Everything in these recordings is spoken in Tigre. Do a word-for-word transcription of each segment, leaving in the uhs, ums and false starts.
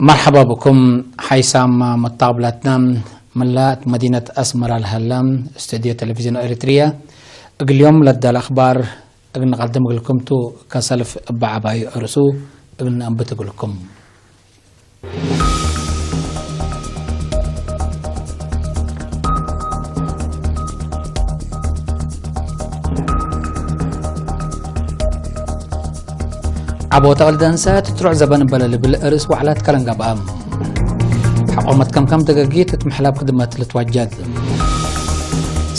መርሐባ ብኩም ሓይሳም መታብላትና። ምላ እት መዲነት አስመራ ለሀለ ስቱድዮ ቴሌቪዝዮን ኤሪትርየ እግል ዮም ለዳለ አክባር እግል ንቀድም እግልኩም ቱ። ከሰልፍ እበ ዐባዩ እርሱ እግል ነአንብት እግልኩም። ዐቦተ ወልደ እንሰት ትሩዕ ዘበን በለ ልብል ርእስ ወዕላት ከረን ገብአ። ሕቆመት ከምከም ደገጊት እት ምሕላብ ክድመት ልትወጀድ።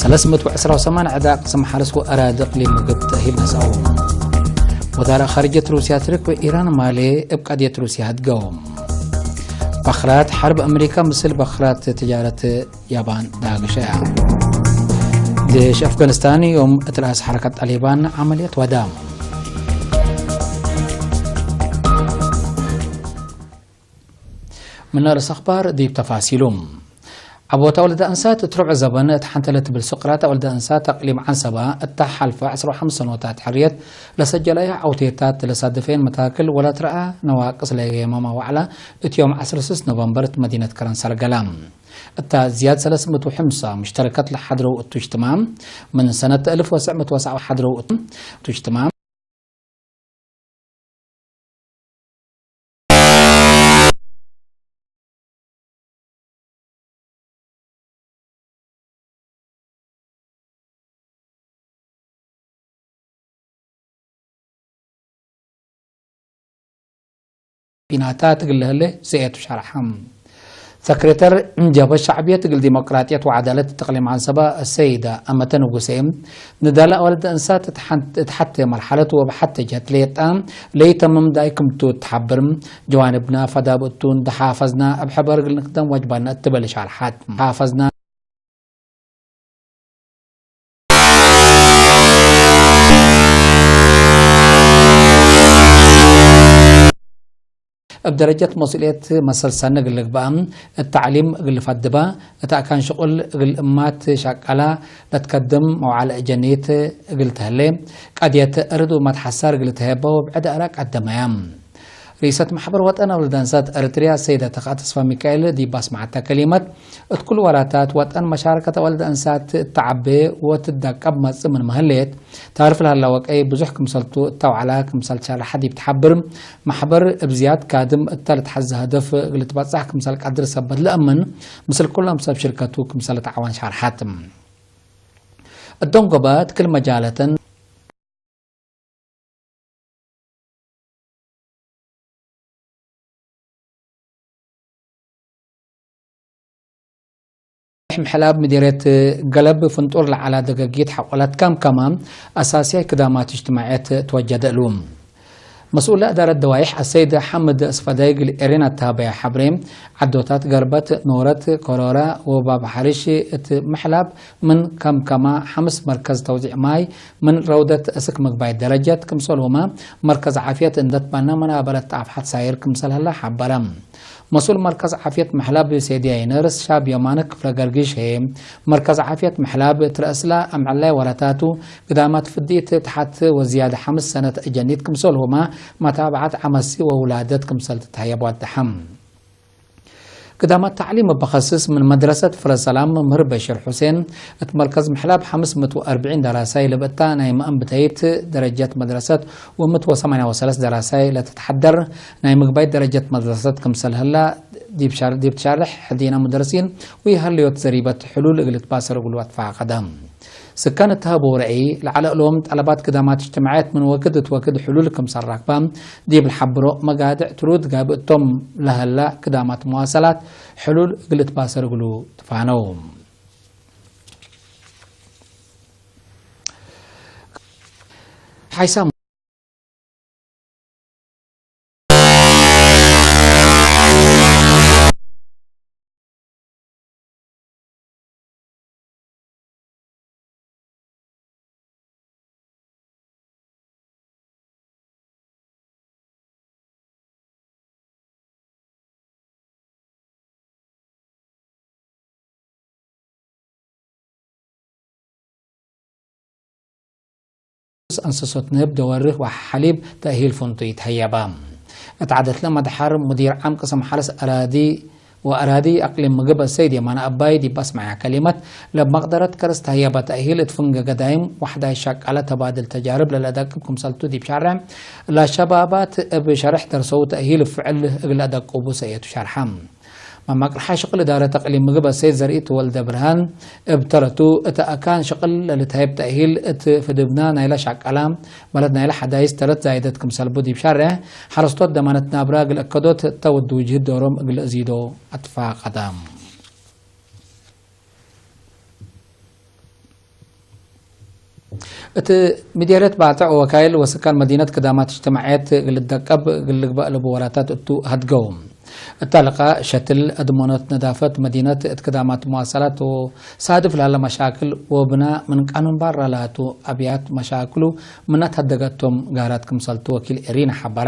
ሰለስ ምእት ወዕስራ ወሰማን ዕዳ ቅስም ሐርስ ወአራዲ እቅሊም ምግብ ተእሂል ነስአው። ወዛረ ኻርጀት ሩስያ ትርክ ወኢራን ማሌ እብ ቀድየት ሩስያ ህድገው። በክራት ሐርብ አምሪካ ምስል በክራት ትጃረት ያባን ዳግሸ። ጄሽ አፍጋኒስታን ዮም እት ረአስ ሐረከት ጣሊባን ዐመልየት ወዳ። ምን ርእስ አኽባር ዲብ ተፋሲሉ። ዐቦተ ወልደ እንሳት እት ርብዕ ዘበን እት ሐንተ ለትብል ሱቅራተ ወልደ እንሳት አቅሊም ዐንሰበ እተ ሐልፈ ዐስር ወሐምስ ሰኖታት ሕርየት ለሰጀለየ ዐውቴታት ለሳድፌን መታክል ወለትረአ ነዋቅስ ለየመ መዋዕለ እት ዮም ዐስር ወስስ ኖቨምበር እት መዲነት ከረን ሰርገለ። እተ ዝያድ ሰለስ ምእት ወሐምሳ ሙሽተረከት ለሐድረው እቱ እጅትማዕ፣ ምን ሰነት አልፍ ወትሰዕ ምእት ወሰብዓ ሐድረው እቱ እጅትማዕ፣ ፊናታት እግል ለህሌ ሰእየቱ ሸርሐ። ሰክሬተር ጀብሀት ሸዕብየት እግል ዲሞቅራጥየት ወዐዳለት እት እቅሊም ዐንሰበ አሰይደ አመተ ንጉሴ፣ ንዳለ አወልደ እንሳት እት ሐንት-፣ እት ሐቴ መርሐለት ወእብ ሐቴ ጀህት ሌጣ ለኢተምም ዳይ ክምቱ እት ሐብር፣ ጀዋንብና ፈዳብ እቱ እንዴ ሓፈዝና እብ ሕበር እግል ንክደም ወጅባነ እት ትብል ሸርሐት። ሓፈዝና እብ ደረጀት መስኡልየት መሰል ሰኒ እግል ልግበአ፣ እት ተዕሊም እግል ልፈድበ፣ እት አካን ሽቁል እግል እማት ሸቀላ ለትከድም መውዓለ እጀኒት እግል ተህሌ፣ ቀድየት እርድ ወመትሐሳር እግል ተሄበ ወብዕድ አራቅ ቀደመያ። ርኢሰት መሕበር ወጠን አውልደ እንሳት ኤረትርያ ሰይደ ተክአ ተስፋሚካኤል ዲብ አስመዐተ ከሊመት፣ እት ኩሉ ወላታት ወጠን መሻረከት አወልደ እንሳት እት ተዐቤ ወትደቀብ መጽእ ምንመ ህሌት፣ ታርፍ ለሀላ ወቀይ ብዙሕ ክምሰልቱ እተ ወዐላ ክምሰል ሸርሐ ዲብ ተሐብር፣ መሕበር እብ ዝያድ ካድም እተ ልትሐዘ ሀደፍ እግል ልትበጸሕ ክምሰል ቀድር ሰበት ለአምን፣ ምስል ኩሎም ሰብ ሽርከቱ ክምሰል ልትዓወን ሸርሐት። እት ደንጎበት ክል መጃለተን፣ ምሕላብ ምዲርየት ገለብ ፍንጡር ለዐላ ደገጊት ሐቆላት ከምከመ አሳስያይ ክዳማት እጅትማዕየት ትወጀደ እሉ። መስኡል እዳረት ደዋይሕ አሰይድ ሐምድ እስፈዳይ እግል ኤሬን አተሀበየ ሐብሬ፣ ዐዶታት ገርበት፣ ኖረት፣ ኮሮረ ወባብ ሐሪሽ እት ምሕላብ ምን ከምከመ ሐምስ መርከዝ ተውዚዕ ማይ ምን ረውደት እስክ ምግባይ ደረጀት ክምሰልሁመ መርከዝ ዓፍየት እንደ ትበነ መናበለት ጣፍሐት ሳይር ክምሰል ህለ ሐበረ። መስኡል መርከዝ ዓፍየት ምሕላብ ሴድያይ ነርስ ሻብ የማነ ክፍለ ገርግሽ ህዬ፣ መርከዝ ዓፍየት ምሕላብ እት ረአስለ አምዕላይ ወላታቱ ግዳማት ፍዲት ተሐት ወዝያድ ሐምስ ሰነት እጀኒት ክምሰልሁመ መታብዐት ዐመሲ ወውላደት ክምሰል ትትሀየብ ወደሐ። ግዳማት ተዕሊም እብ ከስስ ምን መድረሰት ፍረ ሰላም መምህር በሽር ሑሴን፣ እት መርከዝ ምሕላብ ሐምስ ምእት ወአርብዒን ደራሳይ ለብእታ ናይ መአንብተይት ደረጀት መድረሰት ወምእት ወሰማንያ ወሰለስ ደራሳይ ለትትሐደር ናይ ምግባይት ደረጀት መድረሰት ክምሰል ህላ ዲብ ሻር-፣ ዲብ ትሻርሕ ሕዲነ ሙደርሲን ወይሀለዮት ዘሪበት ሕሉል እግል ትባሰር እግሉ አትፋቀደ። ስካን እት ሀበው ረአይ፣ ለዐለ እሎም ጠለባት ግዳማት እጅትማዕየት ምን ወክድ እት ወክድ ሕሉል ክምሰል ረክበ ዲብ ለሐብሮ መጋድዕ ትሩድ ጋብእ እቶም ለሀላ ግዳማት መዋሰላት ሕሉል እግል ልትባሰር እግሉ ትፋነው። ሓይሳም እንስሶት ንህብ ደወርህ ወሐሊብ ተእሂል ፍንቱይ ተህየበ። እት ዐደትለ መድሐር፣ ሙዲር ዓም ቅስም ሐርስ አራዲ ወአራዲ አቅሊም ምግብ አሰይድ የማነ አባይ ዲብ አስመዐያ ከሊመት፣ ለመቅደረት ከርስ ተህየበ ተእሂል እት ፍንገገ ዳይም ወሕዳይ ሸቃለ ተባድል ተጃርብ ለለአደቅብ ክምሰልቱ ዲብ ሻርዕ፣ ለሸባባት እብ ሸርሕ ደርሰው ተእሂል ፍዕል እግል ለአደቅቡ ሰእየቱ ሸርሐ። መመቅርሐ ሽቅል እዳረት አቅሊም ምግብ አሰይድ ዘርኢ ተወልደ ብርሃን እብ ተረቱ፣ እተ አካን ሽቅል ለልትሀይብ ተእሂል እት ፍድብና ናይለ ሸቃላ፣ ማለት ናይለ ሐዳይስ ተረት ዛይደት ክምሰልቡ ዲብ ሻርዕ፣ ሐረስቶት ደማነት ናብራ እግል አከዶት እተ ወድ ውጅህት ዶሮም እግል አዚዶ አትፋቀደ። እት ምዴርየት ባጽዕ ወወካይል ወስካን መዲነት ክዳማት እጅትማዕየት እግል ልደቀብ እግል ልግበእ ለቡ ወራታት እቱ ሀድገው። እተ ልቃእ ሸትል፣ አድመኖት ነዳፈት መዲነት እት ክዳማት መዋሰላት ወሳድፍ ለሀለ መሻክል ወብና ምን ቃኑን ባራ ለአቱ አብያት መሻክሉ ምነ ተሀደገ እቶም ጋራት ክምሰልቱ ወኪል ኤሪና ሐበረ።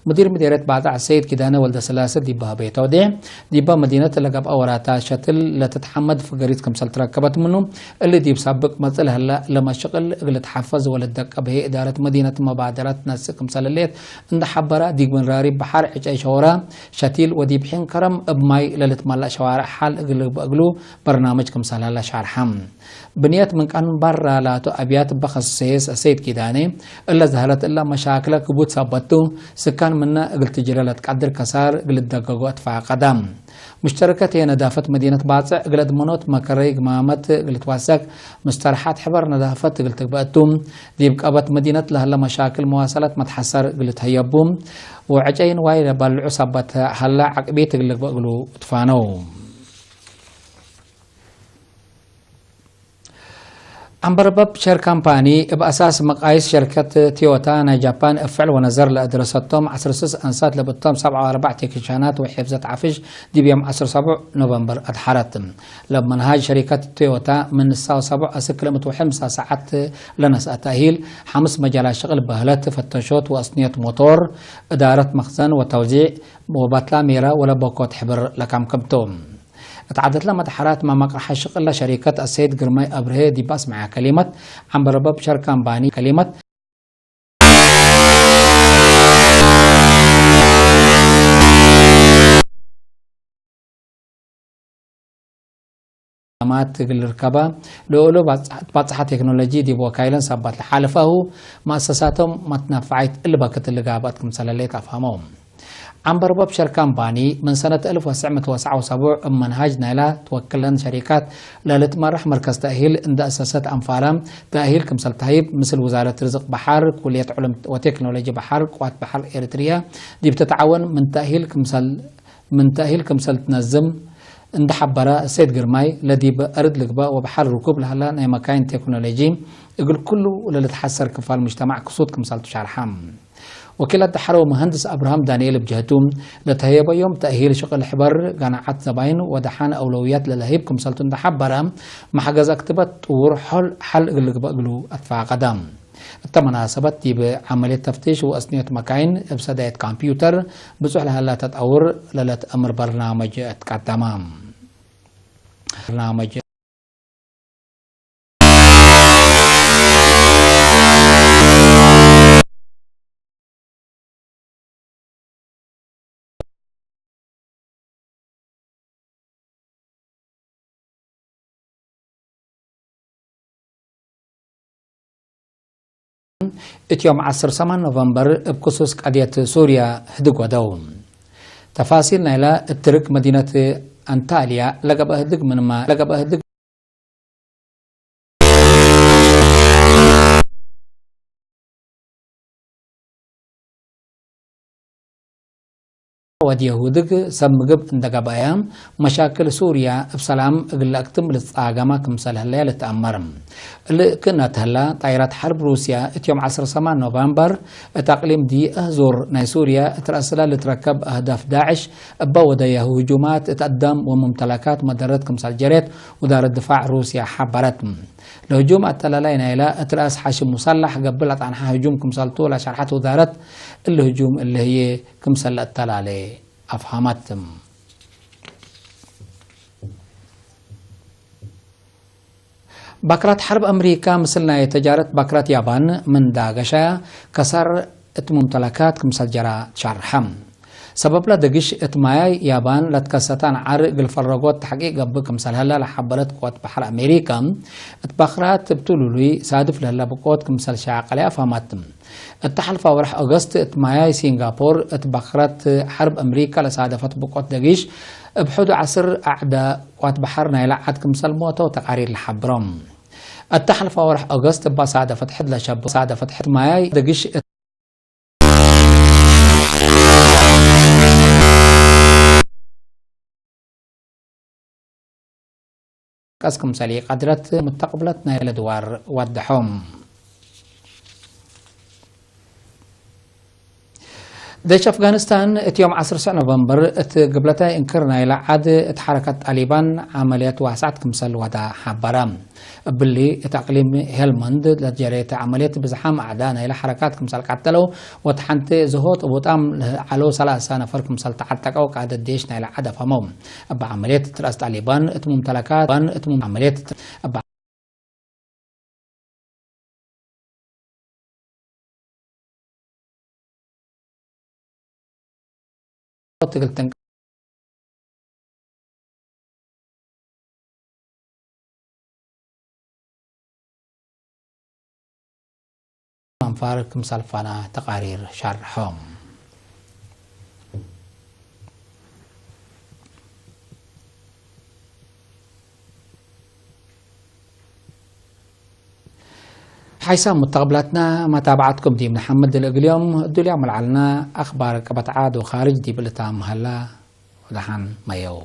ሙዲር ምዴርየት ባጽዕ ሰይድ ኪዳነ ወልደስላሰ ዲብ ሀቤተ ወዴ፣ ዲበ መዲነት ለገብአ ወራታት ሸትል ለትትሐመድ ፍገሪት ክምሰል ትረከበት ምኑ፣ እሊ ዲብ ሳብቅ መጽእ ለህለ ለመሽቅል እግል ልትሐፈዝ ወልትደቀብ ህዬ እዳረት መዲነት መባደራት ትነስእ ክምሰል ህሌት እንደ ሐበረ፣ ዲብ ምራሪ በሐር ዕጨይ ሸወራ ሸቲል ወዲብ ሒን ከረም እብ ማይ ለልትመለእ ሸዋርዕ ሐል እግል ልግበእ እግሉ በርናምጅ ክምሰል ሀለ ሻርሐ። ብንየት ምን ቃኑን ባራ ላቱ አብያት እበ ከሰሰየስ አሰይድ ኪዳኔ፣ እለ ዘህረት እለ መሻክለ ክቡድ ሰበት ቱ፣ ስካን ምነ እግል ትጅረ ለትቀድር ከሳር እግል ልደገጎ አትፋቀደ። ሙሽተረከት ህዬ ነዳፈት መዲነት ባጽዕ እግል አድመኖት መከረይ ግማመት እግል ልትዋሰክ፣ ሙስተረሓት ሕበር ነዳፈት እግል ትግበእ ቱ፣ ዲብ ቀበት መዲነት ለህለ መሻክል መዋሰላት መትሐሰር እግል ልትሀየቡ፣ ወዕጨይ ንዋይ ለባልዑ ሰበት ሀለ ዐቅቢት እግል ልግበእ እግሉ ትፋነው። ዐንበርበብ ሸር ካምፓኒ እብ አሳስ መቃይስ ሸርከት ቶዮታ ናይ ጃፓን እብ ፍዕል ወነዘር ለአድረሰቶም ዐስር ስስ አንሳት ለብቶም ሰብዓ ወአርበዕ ቴክኒሻናት ወሔፍዘት ዐፍሽ ዲብ ዮም ዐስር ሰቡዕ ኖቨምበር አድሐረት። ለመንሃጅ ሸሪከት ቶዮታ ምን ንሳ ወሰቡዕ አስክ ለምትውሐ ምሳ ሰዓት ለነስአ ተእሂል ሐምስ መጃላት ሸቅል በህለት፣ ፈተሾት ወአስንዮት ሞቶር፣ እዳረት መክዘን ወተውዚዕ ወባትላ ሜራ ወለበኮት ሕብር ለካምከምቶም። እት ዐደትለ መትሐራት መመቅርሐ ሽቅለ ሸሪከት አሰይድ ግርማይ አብርሄ ዲብ አስመዐያ ከሊመት፣ ዐንበርበብ ሸር ካምፓኒ ከሊመት፣ ማት እግል ልርከበ ለእሉ ባጽሐ ቴክኖሎጂ ዲብ ወካይለን ሳባት ለሓለፈሁ መአሰሳቶም መትነፋዒት እሊ በክት እሊ ጋብአት ክምሰለ ሌት አፍሀመው። ዐንበርበብ ሸር ካምፓኒ ምን ሰነት አልፍ ወትሰዕ ምእት ወትስዓ ወሰቡዕ እብ መንሃጅ ናይላ ትወክለን ሸሪካት ለልትመራሕ መርከዝ ተእሂል እንደ አሰሰት አንፋረ ተእሂል ክምሰል ተህይብ ምስል ውዛረት ርዝቅ በሐር፣ ኩልየት ዑሉም ወቴክኖሎጂ በሐር፣ ቅዋት በሐር ኤሪትርየ ዲብ ትትዓወን ምን ተእሂል ክምሰል ምን ተእሂል ክምሰል ትነዝም እንደ ሐበረ ሰይድ ግርማይ፣ ለዲብ አርድ ልግበእ ወበሐር ርኩብ ለሀለ ናይ መካይን ቴክኖሎጂ እግል ኩሉ ለልትሐሰር ክፋል ሙጅተማዕ ክሱት ክምሰል ቱ ሸርሐ። ወኪል አዳሐረው መሀንድስ አብርሃም ዳንኤል እብ ጀህቱ፣ ለተህየበዮም ተእሂል ሽቅል ሕበር፣ ጋናዓት ዘባይን ወደሓን አውለውያት ለለህይብ ክምሰልቱ እንደ ሐበረ፣ መሕገዝ አክትበት ጥውር ሖል ሐል እግል ልግበእ እግሉ አትፋቀደ። እተ መናሰበት ዲብ ዐመልየት ተፍቲሽ ወአስንዮት መካይን እብ ሰዳየት ካምፕዩተር ብጹሕ ለሀላ ተጠውር ለለትአምር በርናመጅ ትቀደመ። በርናመጅ እት ዮም ዐስር ሰማን ኖቨምበር እብ ክሱስ ቀድየት ሱርያ ህድግ ወደው። ተፋሲል ናይለ እት ትርክ መዲነት አንታልያ ለገብአ ህድግ ምንመ ለገብአ ህድግ ወድ የሁድግ ሰብ ምግብ እንደ ገብአየ፣ መሻክል ሱርያ እብ ሰላም እግል ለአክትም ልትጻገመ ክምሰል ህለየ ልትአመር። እሊ ክእነ ተህላ፣ ጣይራት ሐርብ ሩስያ እት ዮም ዐስር ሰማን ኖቨምበር እት አቅሊም ዲእህ ዙር ናይ ሱርያ እት ረአስለ ልትረከብ አህዳፍ ዳዕሽ እበ ወደየ ህጁማት እት አዳም ወሙምተለካት መደረት ክምሰል ጀሬት ውዛረት ድፋዕ ሩስያ ሐበረት። ለህጁም አተላላይ ናይለ እት ረአስ ሐሽም ሙሰላሕ ገብእ ለአጣንሐ ህጁም ክምሰልቱ ለሸርሐት ውዛረት፣ እሊ ህጁም እሊ ህዬ ክምሰል ለአተላሌ አፍሀመት። ባክራት ሐርብ አምሪካ ምስል ናይ ተጃረት ባክራት ያባን ምን ዳገሻ ከሳር እት ሙምተለካት ክምሰል ጀራ ትሸርሐ። ሰበብለ ደግሽ እት ማያይ ያባን ለትከሰተ አንዓር እግል ፈረጎት ተሕቂቅ ገብእ ክምሰል ሀለ ለሐበረት ቅወት በሐር አሜሪካ፣ እት በክራት እብ ትሉሉይ ሳድፍ ለህለ ብቆት ክምሰል ሸዐ ቀለያ ፈሀመት። እት ሐልፈ ወርሕ ኦገስት እት ማያይ ሲንጋፖር እት በክራት ሐርብ አሜሪካ ለሳደፈት ብቆት ደግሽ እብ ሕዱ ዐስር አዕደ ቅወት በሐር ናይለ ዐድ ክምሰል ሞተው ተቃሪር ለሐብሮ። እተ ሐልፈ ወርሕ ኦገስት እባ ሳደፈት ሕድ ለሸብብ ሳደፈት ሕድ ማያይ ደግሽ እት ቀስ ክምሰል ኢቀድረት ሙተቅብለት ናይለ ድዋር ወደሖም። ዴሽ አፍጋኒስታን እት ዮም ዐስር ስዕ ኖቨምበር እት ግብለታይ እንክር ናይለ ዐድ እት ሐረከት ጣሊባን ዐመልየት ዋስዐት ክምሰል ወዳ ሐበረ። እብሊ እት አቅሊም ሄልመንድ ለጀሬተ ዐመልየት ብዝሓም አዕዳ ናይለ ሐረካት ክምሰል ቀተለው ወተሐንቴ ዝሆት እቡጣም ለዐለው ሰላሳ ነፈር ክምሰል ተዐጠቀው ቃደት ዴሽ ናይለ ዐድ አፍሀመው። እብ ዐመልየት እት ረአስ ጣሊባን እት ሙምተለካት እት ሙም-፣ ዐመልየት እት እብ ትግል ትንቀ አንፋር ክምሰል ፋና ተቃሪር ሸርሖም። ሓይሳም መተቅብላትና መታብዓትኩም ዲብ ነሐምድ ለእግል ዮም እዱልያም ለዐልና አኽባር ቀበት ዐድ ወኻርጅ ዲብ ልታም ሀላ። ወደሓን መየው።